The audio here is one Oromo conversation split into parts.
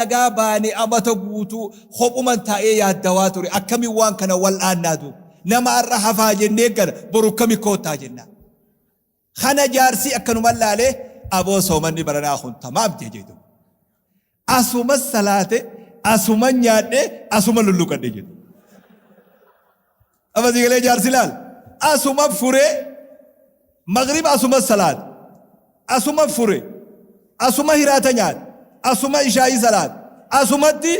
Dalagaa baane amata guutuu kophuman taa'ee yaaddawaa ture. Akkamiin waan kana wal'aannaa duuba? Nama har'a hafaa jennee kana boru akkami koottaa jennaa? Kana jaarsi akkanuman laalee aboo soomanni baranaa kun tamaam jee jedhu. Asuma salaate, asuma nyaadhe, asuma lulluqadhe jedhu. Amma sii galee jaarsi laal. Asuma furee magriba asuma salaate. Asuma fure. Asuma hiraata nyaate. Asuma ishaayii salaate. Asumatti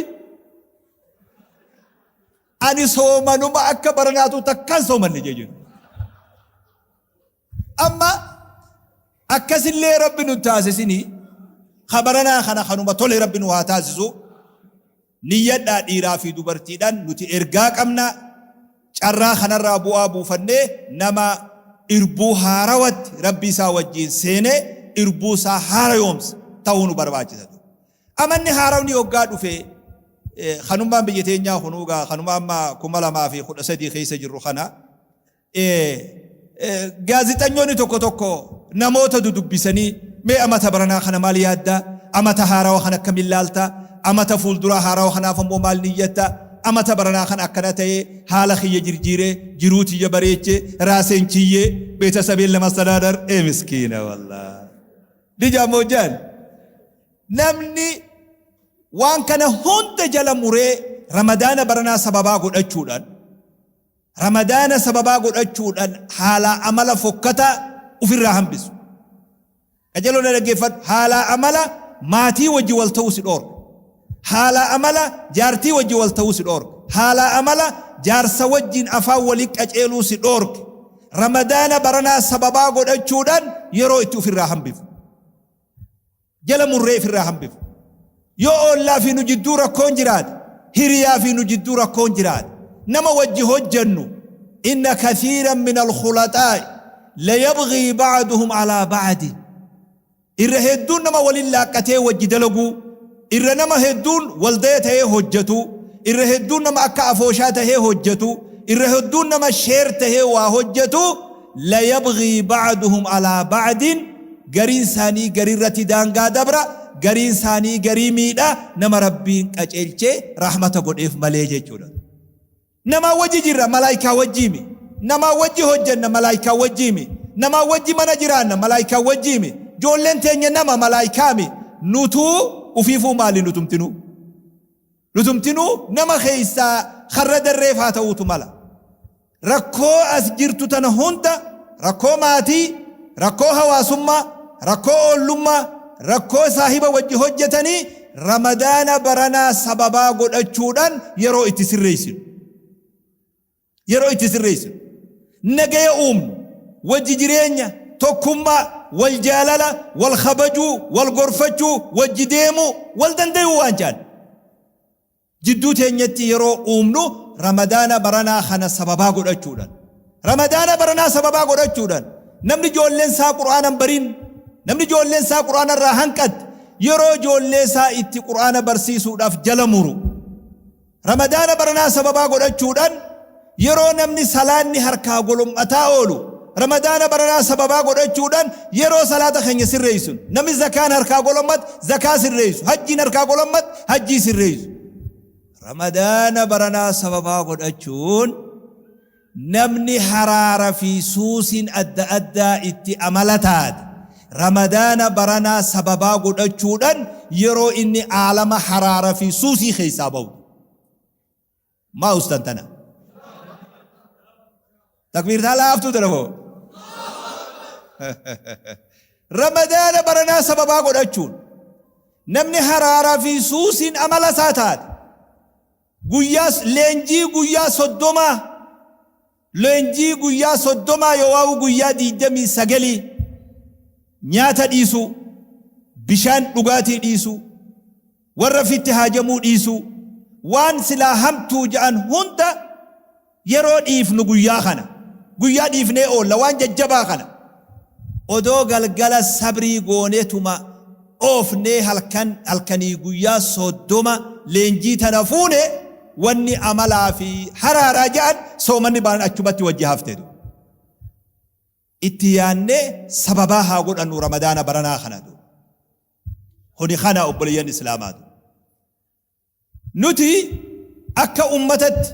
ani soomanuma akka baranaatu takkaan soomanne jee jedhu. Amma akkasillee Rabbi nun taasisinii ka baranaa kana kanuma tole Rabbi nu haa taasisu. Niyyadhaa dhiiraa fi dubartiidhaan nuti ergaa qabna. Carraa kanarraa bu'aa buufannee nama irbuu haarawatti Rabbi isaa wajjiin seenee irbuu isaa haarayoomse ta'uu nu barbaachisa. Amanni haarawni hoggaa dhufe kanummaan biyya teenyaa kunuugaa kanuma amma 2013 keessa jirru kana Gaazexanyoonni tokko tokko namoota dudubbisanii mee amata baranaa kana maal yaadda? Amata haarawa kana akkamiin laalta? Amata fuulduraa haarawa kanaaf ammoo maal niyyatta? Amata baranaa kana akkana ta'ee haala kiyya jirjiiree, jiruu tiyya bareechee, raaseen chiyyee, beetasabeen lamastadaadar ee miskiina wallaa. Dija ammoo jaan namni waan kana hunda jala muree Ramadaana baranaa sababaa godhachuudhaan Ramadaana sababaa godhachuudhaan haalaa amala fokkataa ufirraa hambisu. Qajeeloo na dhaggeeffadhu. Haalaa amala maatii wajji wal ta'uu si dhoorka. Haalaa amala jaartii wajji wal ta'uu si dhoorka. Haalaa amala jaarsa wajjin afaan walii qaceeluu si dhoorke. Ramadaana baranaa sababaa godhachuudhaan yeroo itti ufirraa hambifu. Jala murree ifirraa hambifu. Yoo oollaa fi nu jidduu rakkoon jiraate, hiriyaa fi nu jidduu rakkoon jiraate, nama wajji hojjannu inna kathiiran min alkhulaxaa'i layabghii ba'duhum alaa ba'din. Irra hedduun nama walin laaqqatee wajji dalaguu, irra nama hedduun waldaya tahee hojjatu, irra hedduun nama akka afooshaa tahee hojjatu, irra hedduun nama sheer tahee waa hojjatu layabghii ba'duhum alaa ba'din Gariin isaanii garii irratti daangaa dabra, gariin isaanii garii miidha, nama Rabbiin qaceelchee rahmata godheef malee jechuudha. Namaa wajji jirra malaaykaa wajjiimi. Namaa wajji hojjanna malaaykaa wajjiimi. Namaa wajji mana jiraanna malaaykaa wajjiimi. Joolleen teenya nama malaaykaami. Nutuu ufiifuu maali nutumtinuu? Nutumtinuu nama keessaa karra darreef haa ta'uutu mala. Rakkoo as jirtu tana hunda, rakkoo maatii, rakkoo hawaasummaa, rakkoo oollummaa, rakkoo saahiba wajji hojjetanii Ramadaana baranaa sababaa godhachuudhaan yeroo itti sirreessinu. Yeroo itti sirreessinu. Nagaya uumnu. Wajji jireenya, tokkummaa, wal jaalala, wal kabajuu, wal gorfachuu, wajji deemuu, wal dandayuu waan jaan. Jidduu teenyatti yeroo uumnu Ramadaana baranaa kana sababaa godhachuudhaan. Ramadaana baranaa sababaa godhachuudhaan namni ijoolleen isaa Qur'aana hin barin, namni ijoolleen isaa Qur'aana irraa hanqatte yeroo ijoollee isaa itti Qur'aana barsiisuudhaaf jala muru. Ramadaana baranaa sababaa godhachuudhaan Yeroo namni salaanni harkaa golom'ataa oolu, Ramadaana baranaa sababaa godhachuudhaan yeroo salaata keenya sirreessinu. Namni zakaan harkaa golom'ate zakaa sirreessu, hajjiin harkaa golom'ate hajjii sirreessu. Ramadaana baranaa sababaa godhachuun namni haraara fi suusiin adda addaa itti amala taate, Ramadaana baranaa sababaa godhachuudhaan yeroo inni aalama haraara fi suusii keessaa bahu. Maa ustan tana? Takbiirtaa laaftuu tana moo? Ramadaana baranaa sababaa godhachuun namni haraaraa fi suusiin amala isaa taate guyyaa leenjii guyyaa 30 leenjii guyyaa 30 yoowaa'u guyyaa 29 nyaata dhiisuu, bishaan dhugaatii dhiisuu, Warra ofitti haajamuu dhiisuu, waan silaa hamtuu ja'an hunda yeroo dhiifnu guyyaa kana. Guyyaa dhiifnee oolla waan jajjabaa kana. Odoo galgala sabrii gooneetuma oofnee halkan halkanii guyyaa 30 leenjii tana fuune wanni amalaa fi haraaraa ja'an soomanni baanan achumatti wajji hafte. Itti yaannee sababaa haa godhannu Ramadaana baranaa kana. Kuni kana obboleeyyan Islaamaatu. Nuti akka ummatatti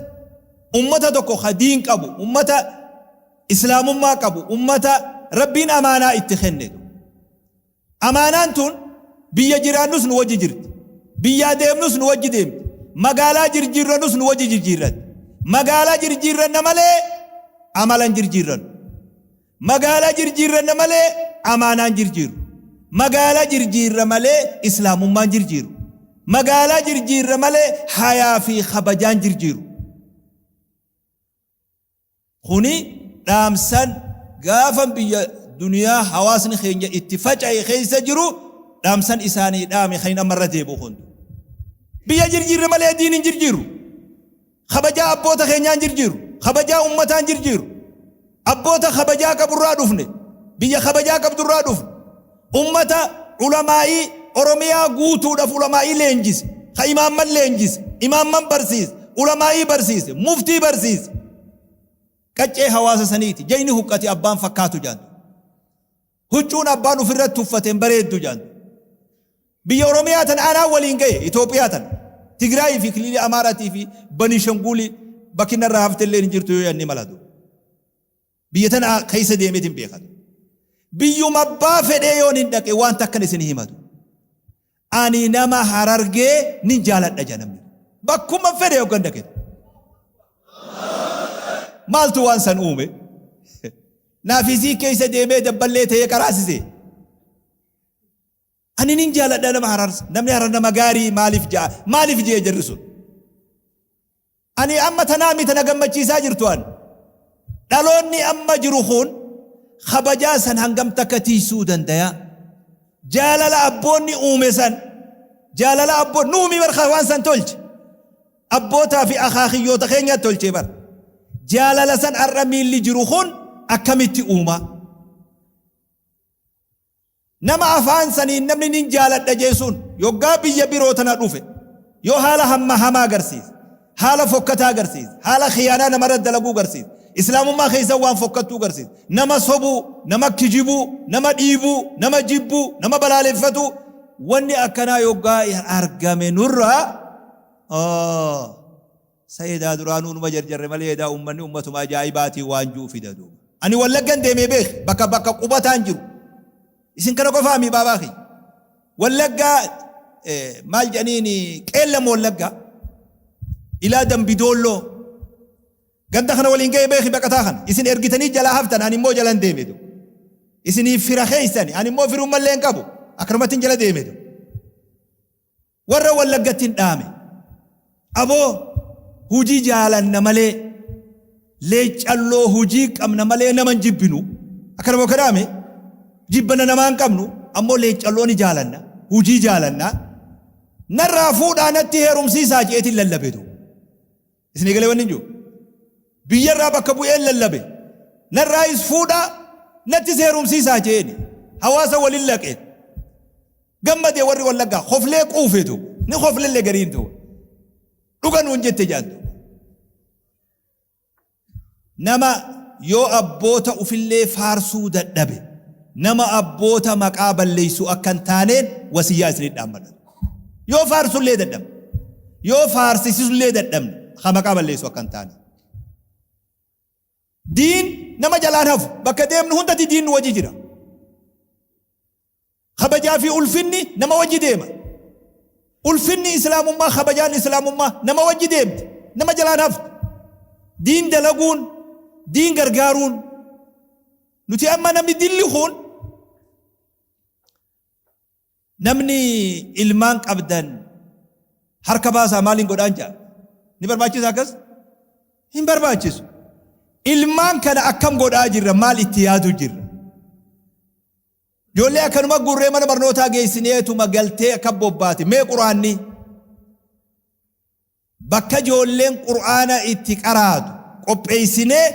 ummata tokko ka diin qabu, ummata Islaamummaa qabu, ummata Rabbiin amaanaa itti kenne. Amaanaan tun biyya jiraannus nu wajji jirti. Biyyaa deemnus nu wajji deemti. Magaalaa jirjiirrannus nu wajji jirjiirratti. Magaalaa jirjiirranna malee amala hin jirjiirrannu. Magaalaa jirjiirranna malee amaanaa hin jirjiirru. Magaalaa jirjiirra malee Islaamummaa hin jirjiirru. Magaalaa jirjiirra malee hayaa fi kabajaa hin jirjiirru. Kuni dhaamsan gaafan biyya duniyaa hawaasni keenya itti faca'e keessa jiru dhaamsan isaanii dhaame kan amma irra deebi'u kun. Biyya jirjiirre malee diin hin jirjiiru. Kabajaa abboota keenyaa hin jirjiiru. Kabajaa ummataa hin jirjiiru. Abboota kabajaa qaburraa dhufne. Biyya kabajaa qabdurraa dhufne. Ummata ulamaa'ii Oromiyaa guutuudhaaf ulamaa'ii leenjise. Ka imaamman leenjise. Imaamman barsiise. Ulamaa'ii barsiise. Muftii barsiise. Qaccee hawaasa saniiti. Jayni huqqati abbaan fakkaatu jaantu. Huccuun abbaan ofirratti uffate hin bareeddu jaantu. Biyya Oromiyaa tan aanaa waliin gahe Itoophiyaa tan Tigraayii fi kililii Amaaraatii fi Banishanguulii bakki narraa hafte illee hin jirtu yoo yaadni malatu. Biyya tana keessa deemeetiin beekatu. Biyyuma abbaa fedhee yoon hin dhaqe waan takkan isin himatu. Ani nama Harargee nin jaaladha jedha namni. Bakkuma fedhe yookaan dhaqe. Maaltu waan san uume? Naaf isii keessa deemee dabballee ta'ee qaraasise. Ani nin jaaladha nama Harar. Namni Harar nama gaarii maaliif ja'a? Maaliif jee jarri sun? Ani amma tanaa miti na gammachiisaa jirtu an. Dhaloonni amma jiru kun kabajaa san hangam takka tiysuu dandaya? Jaalala abboonni uume san, jaalala abboon nuumi bar waan san tolche. Abbootaa fi akaakiyyoota keenya tolchee bar. Jaalala san har'a miilli jiru kun akkamitti uuma? Nama afaan saniin namni nin jaaladha jee sun yoggaa biyya biroo tana dhufe yoo haala hamma hamaa agarsiise, haala fokkataa agarsiise, haala khiyaanaa namarra dalaguu agarsiise, Islaamummaa keessa waan fokkattuu agarsiise, nama sobuu, nama kijibuu, nama dhiibuu, nama jibbuu, nama balaaleffatuu, wanni akkanaa yoggaa argame nurraa Sa edaa duraanuu numa jarjarre malee edaa ummanni ummatuma ajaa'ibaatii waan ju'u fida duuba. Ani Wallaggan deemee beeki bakka bakka qubataan jiru. Isin kana qofaa mii baabaa kiyya. Wallaggaa maal jedhaniin Qeellam Wallaggaa ilaa Dambidoolloo ganda kana waliin ga'ee beeki baqataa kana. Isin ergitanii jalaa haftan ani immoo jalan deeme duuba. Isinii fira keeysani ani immoo firummallee hin qabu akkanumattin jala deeme duuba. Warra Wallaggattin dhaame. Aboo hujii jaalanna malee leeccalloo hujii qabna malee nama hin jibbinu. Akkana moo kadaame jibbana namaa hin qabnu ammoo leeccalloo ni jaalanna hujii jaalanna. Narraa fuudhaa natti heerumsiisaa je'eetiin lallabe duuba. Isinii galee wanni hin jiru. Biyyarraa bakka bu'een lallabe. Narraayis fuudhaa nattis heerumsiisaa je'eeni. Hawaasa walin laqe. Gammadee warri Wallaggaa koflee quufetu ni koflelle gariin tu. Dhuga nuun jette jedhan tu. Nama yoo abboota ufillee faarsuu dadhabe nama abboota maqaa balleessu akka hin taaneen wasiyyaa isinit dhaammadha. Yoo faarsullee dadhabne, yoo faarsisisullee dadhabne ka maqaa balleessu akka hin taane. Diin nama jalaan hafu bakka deemnu hundatti diin nu wajji jira. Kabajaa fi ulfinni nama wajji deema. Ulfinni Islaamummaa, kabajaan Islaamummaa nama wajji deemti. Nama jalaan haftu. Diin dalaguun, diin gargaaruun. Nuti amma namni dilli kun namni ilmaan qabdan harka baasaa maaliin godhaan ja'a. Ni barbaachisa akkas? Hin barbaachisu. Ilmaan kana akkam godhaa jirra? Maal itti yaadu jirra? Ijoollee akkanuma guurree mana barnootaa geessineetuma galtee akka bobbaate. Mee Qur'aanni bakka ijoolleen Qur'aana itti qaraatu qopheessinee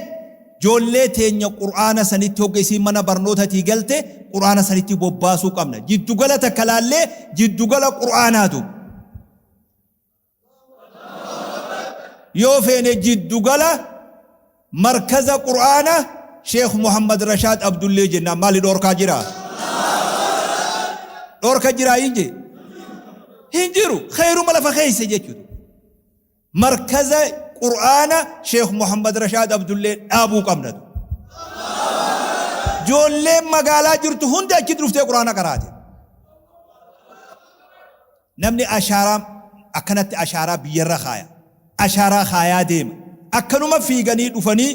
ijoollee teenya Qur'aana sanitti hogga isiin mana barnootatii galte Qur'aana sanitti bobbaasuu qabna. Jiddugala takka laallee jiddugala Qur'aanaatu. Yoo feene jiddugala markaza Qur'aana Sheekh Muhammad Rashaad Abdullee jennaan maali dhoorkaa jira? Dhoorka jiraa hin jee? Hin jiru. Kheeyruma lafa keeyse jechuudha. Markaza Qur'aana Sheekh Muhammad Rashaad Abdullee dhaabuu qabna. Ijoolleen magaalaa jirtu hundi achitti dhuftee Qur'aana qaraate. Namni ashaaraa akkanatti ashaaraa biyyarra kaaya. Ashaaraa kaayaa deema. Akkanuma fiiganii dhufanii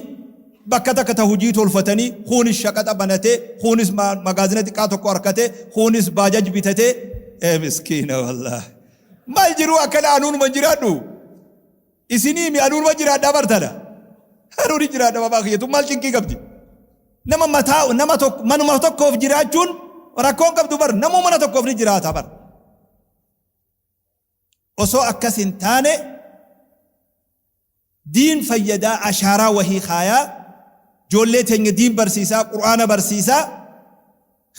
bakka takka ta hujii tolfatanii, kuunis shaqaxa banatee, kuunis magaazina xiqqaa tokko arkatee, kuunis baajaj bitatee, ee miskiina wallaahi. Maal jiruu akkana anuunuma hin jiraadhu? Isinii mi anuunuma jiraadhaa bartana. Anuun hin jiraadha babaa kiyya tun maal cinqii qabdi? Nama mataa nama tokko manuma tokkoof jiraachuun rakkoon qabdu bar namuu mana tokkoof ni jiraata bar. Osoo akkas hin taane Diin fayyadaa ashaaraa wahii kaayaa joollee teenya diin barsiisaa qur'aana barsiisaa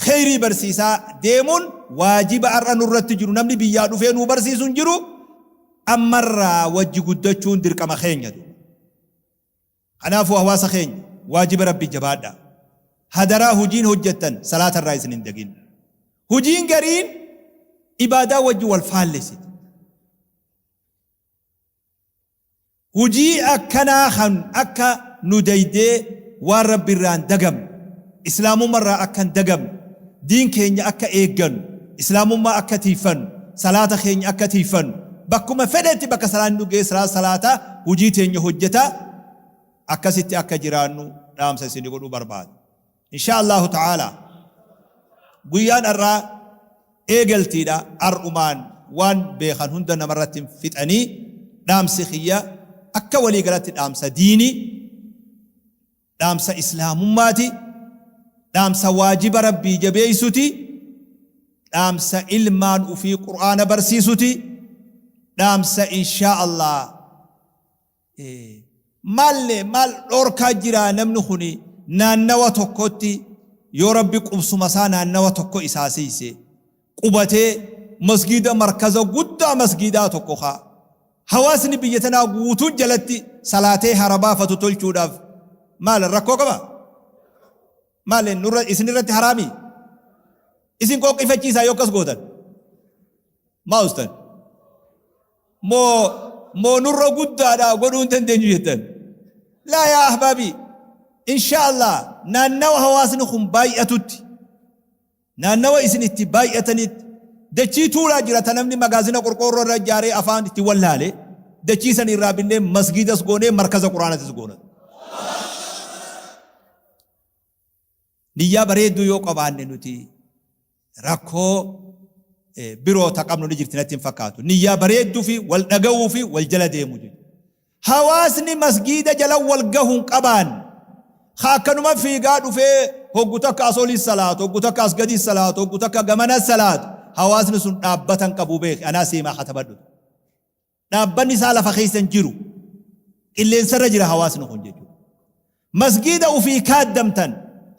kheyrii barsiisaa deemuun waajiba ar'a nurratti jiru namni biyyaa dhufee nuu barsiisu hin jiru ammarraa wajji guddachuun dirqama keenya duuba kanaafuu hawaasa keenya waajiba rabbi jabaadhaa hadaraa hujiin hojjettan salaatarraa isin hin dagin hujiin gariin ibaadaa wajji wal faallessiti Hujii akkanaa kan akka nu daydee waan Rabbi irraa hin dagamne, Islaamumma irraa akka hin dagamne, diin keenya akka eeggannu, Islaamummaa akka tiiyfannu, salaata keenya akka tiiyfannu, bakkuma fedhetti bakka salaanni nu ga'e salaata salaataa, hujii teenya hojjataa akkasitti akka jiraannu dhaamsa isinii godhuu barbaada. Inshaa Allaahu ta'aalaa guyyaan arraa eegaltiidha ar'umaan waan beekan hunda namarratti hin fixanii dhaamsi kiyya akka walii galatti dhaamsa diinii dhaamsa islaamummaati dhaamsa waajiba rabbii jabeessuti dhaamsa ilmaan ufii qur'aana barsiisuti dhaamsa inshaa Allah Maal maal dhoorkaa jira namni kuni naannawa tokkotti yoo Rabbi qubsuma isaa naannawa tokko isaa siiyse qubatee masgiida markaza guddaa masgiidaa tokko ka hawaasni biyya tanaa guutuun jalatti salaatee hara baafatu tolchuudhaaf maal rakkoo qaba? Maal nurra isin irratti haraamii? Isin qooqqifachiisaa yoo akkas gootan? Maa ustan? Moo moo nurra guddaadha godhuu hin dandeenyu jettan? Laa yaa ahbaabii, insha Allah naannawa hawaasni kun baay'atutti, naannawa isin itti baay'atanitti, dachii tuulaa jira ta namni magaazina qorqoorroo irra ijaaree afaan itti wallaale, dachii san irraa binnee masgiidas goonee markaza quraanatis goona. Niyyaa bareedduu yoo qabaanne nuti rakkoo biroo ta qabnu ni jirti natti hin fakkaatu. Niyyaa bareedduu fi wal dhaga'uu fi wal jala deemu jechuudha. Hawaasni masgiida jala wal gahu hin qabaanne ka akkanuma fiigaa dhufee hoggu takka as olii salaatu, hoggu takka as gadii salaatu, hoggu takka gamana salaatu hawaasni sun dhaabbata hin qabu beeki anaa siimaa katabadhu. Dhaabbanni isaa lafa keessa hin jiru. Qilleensarra jira hawaasni kun jechuudha. Masgiida ufii kaaddamtan,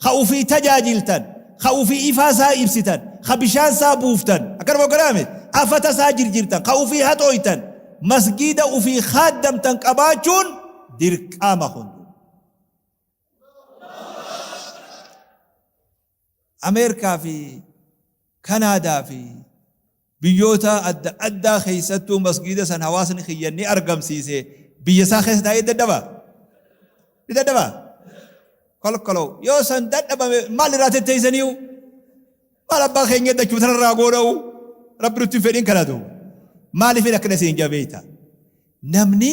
ka ufii tajaajiltan, ka ufii ifaa isaa ibsitan, ka bishaan isaa buuftan, akkanuma godhaame afata isaa jirjirtan, ka ufii haxooytan, masgiida ufii kaaddamtan qabaachuun dirqama kun. Ameerikaa fi Kanaadaa fi biyyoota adda addaa keessattuu masgiida san hawaasni kiyya ni argamsiise biyya isaa keessa taa'ee dadhaba? Ni dadhaba? Kolkolow yoo san dadhabame maal irraa tetteessaniiyu? Maal abbaa keenya dachuu tanarraa goona'u? Rabbi nutti hin fedhin kana duuba. Maaliifin akkana isin jabeeyta? Namni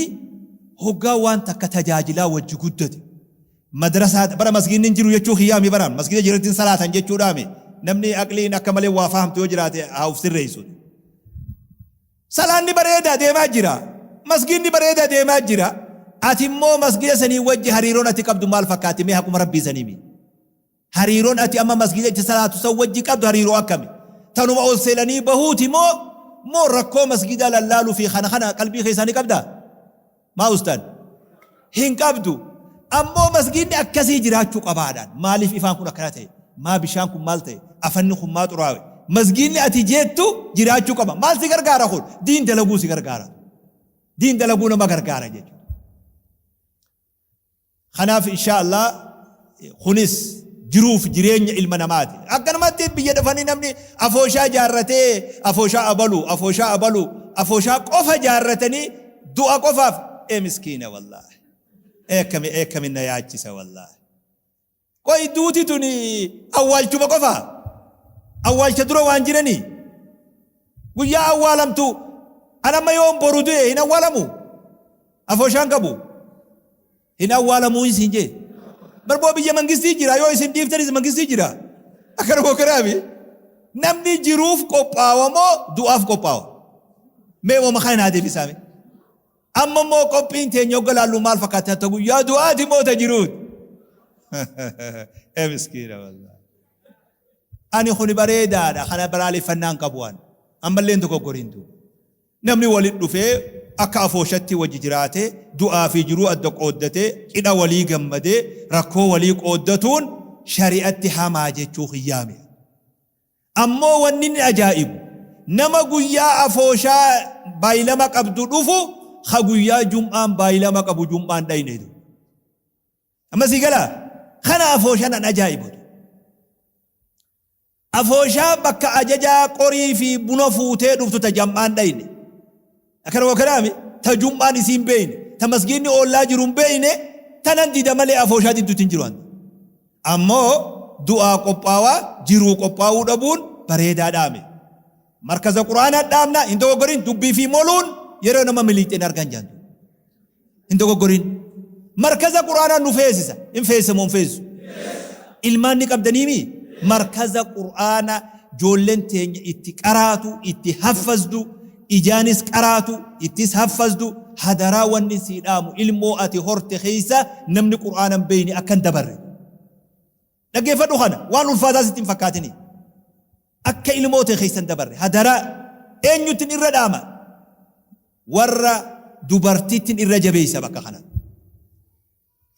hoggaa waan takka tajaajilaa wajji guddate madrasaa bara masgiidni hin jiru jechuu kiyyaa mi baraan masgiida jiratti hin salaatan jechuudhaa mi namni aqliin akka malee waa fahamtu yoo jiraate haa uf sirreessu. Salaanni bareedaa deemaa jira. Masgiidni bareedaa deemaa jira. Ati immoo masgiida sanii wajji hariiroon ati qabdu maal fakkaatti mee haquma rabbii sanii mi? Hariiroon ati amma masgiida itti salaatu san wajji qabdu hariiroo akkami? Tanuma ol seenanii bahuuti moo moo rakkoo masgiidaa lallaaluu fi kana kana qalbii keessaa ni qabdaa? Maa ustaan? Hin qabdu. Ammoo masgiidni akkasii jiraachuu qabaadhaan. Maaliif ifaan kun akkana ta'e? Maa bishaan kun maal ta'e? Afanni kun maa xuraawe? Masgiidni ati jettu jiraachuu qaba. Maal si gargaara kun? Diin dalaguu si gargaara. Diin dalaguu nama gargaara jechuudha. Kanaaf inshaa Allah kunis jiruuf jireenya ilma namaati. Akkanumatti biyya dhufanii namni afooshaa ijaarratee afooshaa abalu, afooshaa abalu, afooshaa qofa ijaarratanii Du'a qofaaf ee miskiina wallaahi. Ee akkami ee akkami na yaachisa wallaahi. Qoy duuti tuni awwaalchuma qofa? Awwaalcha dura waan jiranii? Guyyaa awwaalamtu an amma yoon boru du'e hin awwaalamu? Afooshaan qabu? Hin awwaalamuu siin jee. Barboo biyya mangistii jira yoo isin dhiiftanis mangistii jira. Akkana kokkaraami. Namni jiruuf qophaawa moo du'aaf qophaawa? Mee wama kana naa deebisaa mee. Amma immoo qophiin teenya hogga laallu maal fakkaatti? Ta guyyaa du'aati moo ta jiruuti? Ee miskiina wallaahi. Ani kuni bareedaadha kana balaaleffannaa hin qabu an. Ammallee hin dogoggoriin duuba. Namni walitti dhufee akka afooshatti wajji jiraatee du'aa fi jiruu adda qooddatee cidha walii gammadee rakkoo walii qooddatuun shari'atti hamaa jechuu kiyyaami. Ammoo wanni inni ajaa'ibu nama guyyaa afooshaa baaylama qabdu dhufu ka guyyaa jum'aan baaylama qabu jum'aan dhayne du. Amma sii galaa? Kana afooshaan an ajaa'ibu. Afooshaa bakka ajajaa qorii fi buna fuutee dhuftu ta jam'aan dhayne. Akkana moo kanaami? Ta jum'aan isii hin beeyne, ta masgiidni oollaa jiru hin beeyne, tanan dida malee afooshaa diddutti hin jiru an. Ammoo du'aa qophaawaa jiruu qophaawuu dhabuun bareedaa dhaame. Markaza Qur'aanaa dhaamna hin dogoggorin dubbii fi moluun yeroo nama miliixxe hin argan jedhan. Hin dogoggorin. Markaza Qur'aanaa nu feesisa. Hin feesisa moo hin feesisu? Ilmaan ni qabdaniimi? Markaza Qur'aana joolleen teenya itti qaraatu, itti haffazdu, ijaanis qaraatu, ittis haffazdu, hadaraa wanni sii dhaamu ilmoo ati horte keessa namni Qur'aana hin beeyne akka hin dabarre. Dhaggeeffadhu kana waan ulfaataa sitti hin fakkaatini. Akka ilmoo tee keessa hin dabarre. Hadaraa eenyuttin irra dhaama? Warra dubartiittin irra jabeessa bakka kana.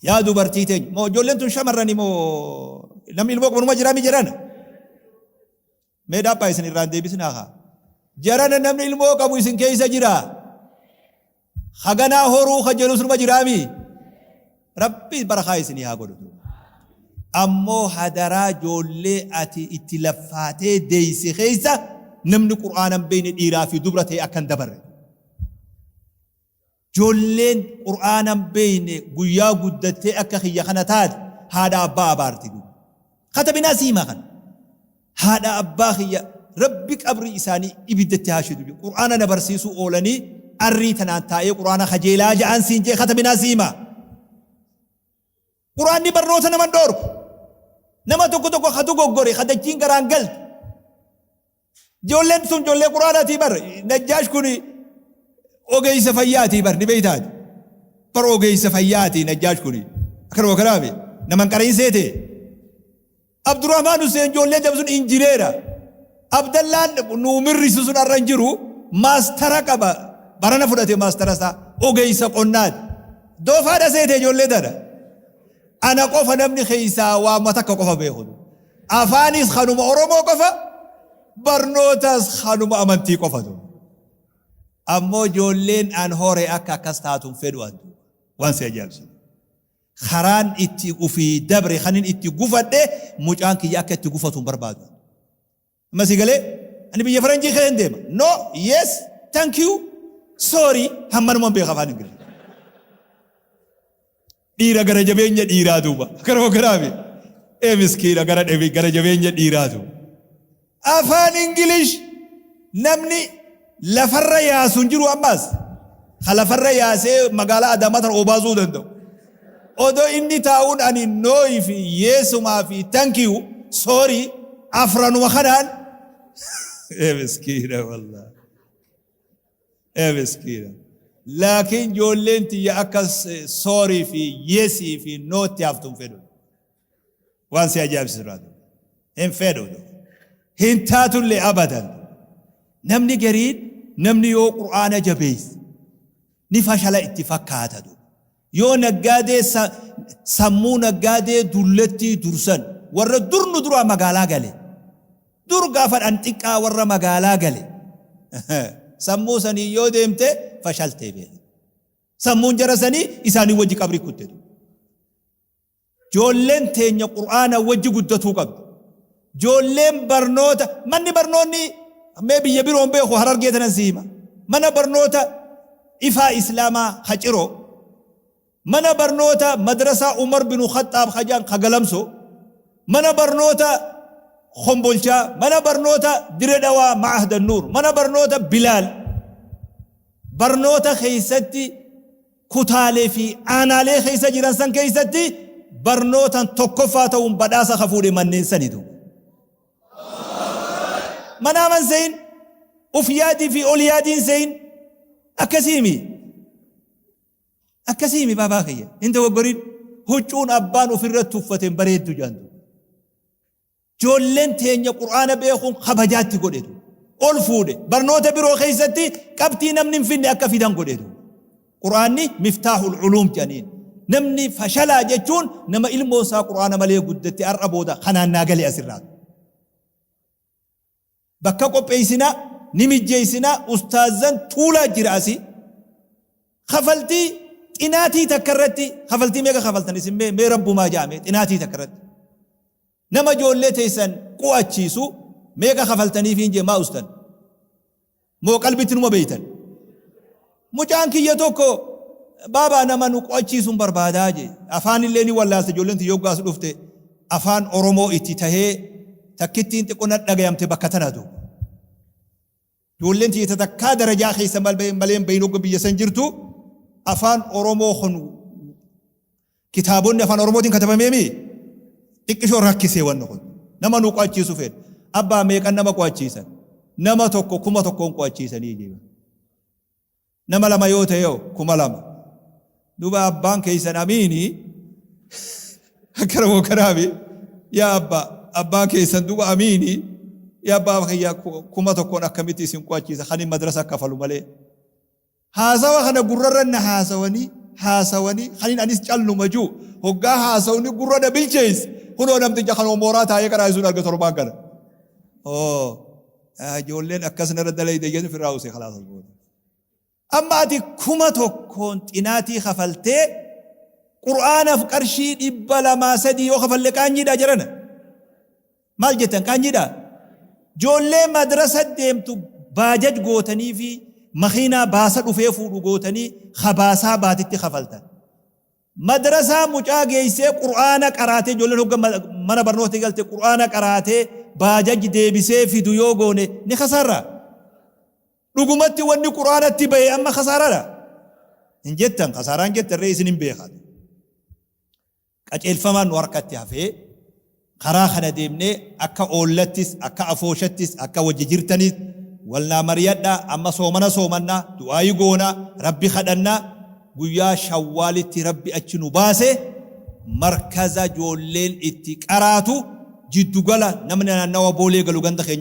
Yaa dubartii teenya moo ijoolleen tun shamarrani moo namni ilmoo qabu numa jiraa mi jarana? Mee dhaaphaa isin irraan deebisinaa kaa. Jarana namni ilmoo qabu isin keessa jiraa? Haganaa horuu ka jedhus numa jiraami? Rabbi barakaa isinii haa godhu. Ammoo hadaraa ijoollee ati itti laffaatee deeyse keessa namni Qur'aana hin beekne dhiiraa fi dubra ta'e akka hin dabarre. Ijoolleen Qur'aana hin beekne guyyaa guddattee akka kiyya kana taate haadha abbaa abaarti duuba. Katabinaa sii himaa kana. Haadha abbaa kiyya Rabbi qabrii isaanii ibiddatti haa shidu jedhu. Qur'aana na barsiisuu oolanii arrii tanaan taa'ee Qur'aana kajeelaa ja'an siin jee katabinaa sii himaa. Qur'aanni barnoota nama hin dhoorku. Nama tokko tokko ka dogoggore ka dachiin garaan galte. Ijoolleen sun ijoollee Qur'aanaatii bar. Najjaash kun ogeessa fayyaatii bar ni beeytaati. Bar ogeessa fayyaatii Najjaash kun. Akkanuma kanaami nama hin qarayin seete. Abdurrahmaan Hussein ijoollee jedhamu sun injineera. Abdallaan nuu mirrisu sun har'a hin jiru. Maastara qaba. Barana fudhate maastara isaa. Ogeessa qonnaati. Doofaadha seete ijoollee tana. Ana qofa namni keessaa waamma takka qofa beeku. Afaanis kanuma Oromoo qofa, barnootas kanuma amantii qofatu. Ammoo ijoolleen an hore akka akkas taatu hin fedhu an duuba. Waan si ajaa'ibsiisu. Karaan itti ufii dabre kanin itti gufadhe mucaan kiyya akka itti gufatu hin barbaadu. Amma si galee ani biyya faranjii keessa hin deema. No, yes, thank you, sorry hammanuma beeka afaan Ingiliffaa. Dhiira gara jabeenya dhiiraa duuba. Akkana kanaami. Ee miskiina gara dhebi gara jabeenya dhiiraa duuba. Afaan English namni lafarra yaasu hin jiru ammaas. Ka lafarra yaasee magaalaa Adaamaa tana obaasuu danda'u. Odoo inni taa'uun ani nooyi fi yeesumaa fi thank you sorry afranuma kanaan ee miskiina wallah. Ee miskiina. Laakiin ijoolleen tiyya akka sorry fi yes fi nootti haftu hin fedhu. Waan si ajaa'ibsiisu irraa hin fedhu. Hin taatullee abadan. Namni gariin namni yoo Qur'aana jabeesse ni fashala itti fakkaata. Yoo naggaadee sammuu naggaadee dullattii dursan warra dur nu duraa magaalaa gale. Dur gaafa dhan xiqqaa warra magaalaa gale. Sammuu sanii yoo deemte fashaltee beeki. Sammuun jara sanii isaanii wajji qabrii kutte. Joolleen teenya Qur'aana wajji guddatuu qabdi. Joolleen barnoota manni barnoonni mee biyya biroon beeku Harargee tanan si hima. Mana barnoota Ifaa Islaamaa ka Ciroo, mana barnoota Madrasaa Umar binu Khaxxaab ka jedhan ka Galamsoo, mana barnoota Kombolchaa, mana barnoota Dire Dhawaa Ma'ahd Annuur, mana barnoota Bilaal, barnoota keessatti kutaalee fi aanaalee keessa jiran san keessatti barnootan tokkoffaa ta'uun badhaasa ka fuudhe manneen sani duuba. Manaaman seyin, uf yaadii fi ol yaadiin seyin akkasiimi. Akkasiimi baabaa kiyya. Hin dogoggorin. Huccuun abbaan ofirratti uffate hin bareeddu jedhan duuba. Joolleen teenya Qur'aana beekuun kabajaatti godhetu. Ol fuudhe. Barnoota biroo keessatti qabxii namni hin finne akka fidan godhetu. Qur'aanni miftaahul uluum jedhaniin. Namni fashalaa jechuun nama ilmoon isaa Qur'aana malee guddatte har'a booda kanaan naa gale asirraa. Bakka qopheessinaa, ni mijjeessinaa, ustaazan tuulaa jira asii. Kafaltii xinaatii takka irratti kafaltii meeqa kafaltan isin mee mee rabbumaa ja'a mee xinaatii takka irratti. Nama ijoollee teessan qu'achiisu meeqa kafaltaniifiin jee maa ustan? Moo qalbitti numa beeytan? Mucaan kiyya tokko baabaa nama nu qu'achiisuun barbaadaa jee. Afaan illee ni wallaalte ijoolleen tiyya hoggaa as dhufte afaan Oromoo itti tahee takkittiin xiqqoo na dhagayamte bakka tana duuba. Ijoolleen tiyya ta takkaa darajaa keessa malee hin bahin hogga biyya san jirtu afaan Oromoo kun kitaabonni afaan Oromootiin katabameemi xiqqishoo rakkisee wanni kun nama nu qo'achiisu fedha. Abbaa meeqan nama qo'achiisan? Nama tokko 1000n qo'achiisanii jechuudha. Nama lama yoo ta'e hoo 2000. Duuba abbaan keessan amiini akkana moo kanaami yaa abbaa abbaan keessan duuba amiini yaa abbaa kiyya 1000n akkamitti isin qo'achiisa kanin madrasa kafalu malee. Haasawa kana gurrarra na haasawanii haasawanii kanin anis calluma ji'u hoggaa haasawni gurra na bilcheesse kunoo namticha kanuma mooraa taa'ee qaraa'isuun arga torbaan kana. Oo ijoolleen akkas narra dalayde jedhu firraa usee kalaas as booda. Amma ati 1000n xinaatii kafaltee Qur'aanaaf qarshii 200 3 yoo kafalle qaanyiidha jarana. Maal jettan qaanyiidha? Joollee madrasa deemtu baajaj gootanii fi makiinaa baasa dhufee fuudhu gootanii habaasaa baatitti kafaltan. Madrasaa mucaa geessee Qur'aana qaraatee ijoolleen hogga mana barnoota galte Qur'aana qaraatee baajaj deebisee fidu yoo goone ni kasaarra. Dhugumatti wanni Qur'aanatti bahe amma kasaaraadha? Hin jettan kasaaraan jettan ree isin hin beekaa. Qaceelfamaan nu harkatti hafee karaa kana deemnee akka oollattis akka afooshattis akka wajji jirtanis wal naa mariyadhaa amma soomana soomanna du'aayi goona Rabbi kadhanna guyyaa shawwaalitti Rabbi achi nu baase markaza joolleen itti qaraatu jiddu gala namni naannawa Boolee galu ganda keenya.